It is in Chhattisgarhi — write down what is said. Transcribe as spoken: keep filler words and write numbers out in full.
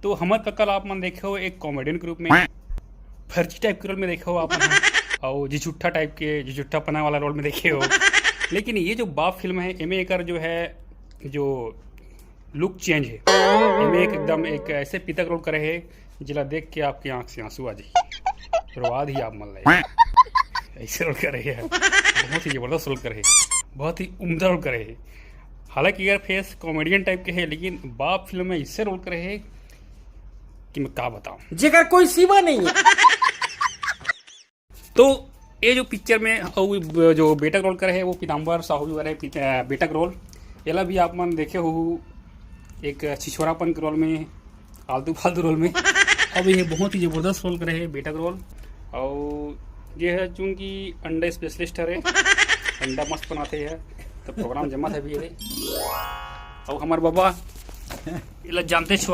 तो हमर कका ल आप मन देखे हो एक कॉमेडियन के रूप में, फर्जी टाइप के रोल में देखे हो आप मन, और झिझुट्ठा टाइप के, झिझुट्ठा पना वाला रोल में देखे हो। लेकिन ये जो बाप फिल्म है, एमे एकर जो है, जो लुक चेंज है, एमे एक एकदम एक ऐसे पिता के रोल करे है, जिला देख के आपके आंख से आंसू आ जाए, रोवा दिही आप मन ला। ऐसे रोल करे है, बहुत ही जबरदस्त रोल करे है, बहुत ही उम्दा रोल करे है। हालांकि यार फेस कॉमेडियन टाइप के है, लेकिन बाप फिल्म में ऐसे रोल करे है कि मैं का बताऊं। जेकर कोई सीमा नहीं है। तो ये जो पिक्चर में वो जो बेटा के रोल करे है, वो पीताम्बर साहू जी वाले पी-, अ, बेटा के रोल, एला भी आप मन देखे हो एक छिछोरापन के रोल में, आलतू फालतू रोल में। अब ये बहुत ही जबरदस्त रोल करे है बेटा के रोल। और ये है चूंकि अंडा स्पेशलिस्ट हरे, अंडा मस्त बनाते हैं, तो प्रोग्राम जमा था भी है। और हमारे बाबा, एला जानते छो,